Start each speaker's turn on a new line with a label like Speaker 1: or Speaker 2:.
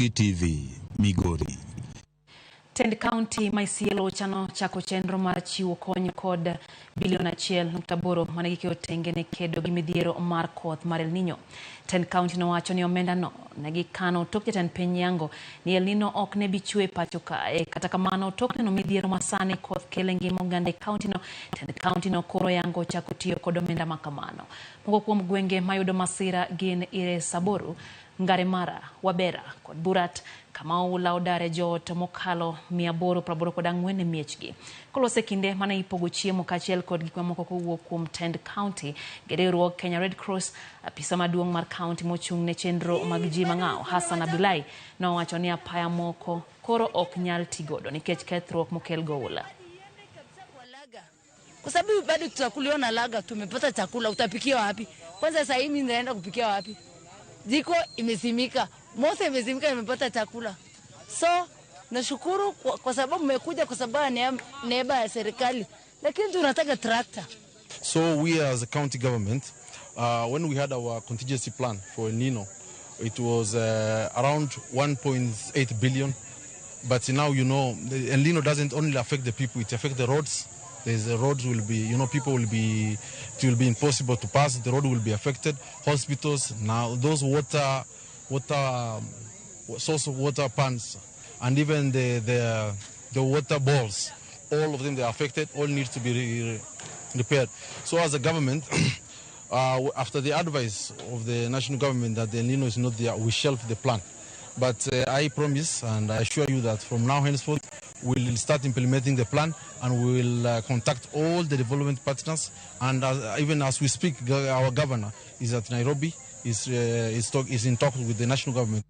Speaker 1: TV, Migori.
Speaker 2: Tend kaunti ma Isiolo chano chako chenro mar chiwo kony kod bilion 1.8 mane giketo tenge ne kedo gi midhiero mar koth mar El Nino. Tend kaunti nowacho ni omenda no ne gikano tok jatend piny yango ni El Nino ok ne bi chwe pacho kae. Kata kamano, tok neno midhiero masani koth kelo e ngima oganda e kaunti no, tend kaunti no koro yango chako tiyo kod omenda ma kamano. Moko kuom gwenge mayudo masira gin Ire Saboru, Ngaremara, Wabera kod Burat kama oula odare joot mokalo 884 e miechgi. Kolose kinde mane ipogo chiemo kaachiel kod gik mamoko kowuok kuom tend county gi riwruog Kenya Red Cross, apisa maduong' mar county mochung' ne chenro mag ji mang'aw Hassan Abdullahi nowacho ni apaya moko koro ok nyal tigodo nikech kethruok mokel goula.
Speaker 3: Kwa sababu bado tutakuliwa na laga, tumepata chakula, utapikia wapi? Kwanza sasa hivi naenda kupikia wapi? Jiko imezimika, moto imezimika, imepata chakula. So nashukuru kwa sababu mmekuja, kwa sababu ya neema ya serikali, lakini tunataka tractor.
Speaker 4: So we as a county government, when we had our contingency plan for El Nino, it was around 1.8 billion. But now, the El Nino doesn't only affect the people, it affects the roads. There's the roads will be, you know, people will be, it will be impossible to pass. The road will be affected. Hospitals, now those water, source of water pans, and even the water balls, all of them, they are affected, all need to be repaired. So as a government, after the advice of the national government that the El Nino is not there, we shelved the plan. But I promise and I assure you that from now henceforth, we'll start implementing the plan, and we will contact all the development partners. And even as we speak, our governor is at Nairobi, is in talks with the national government.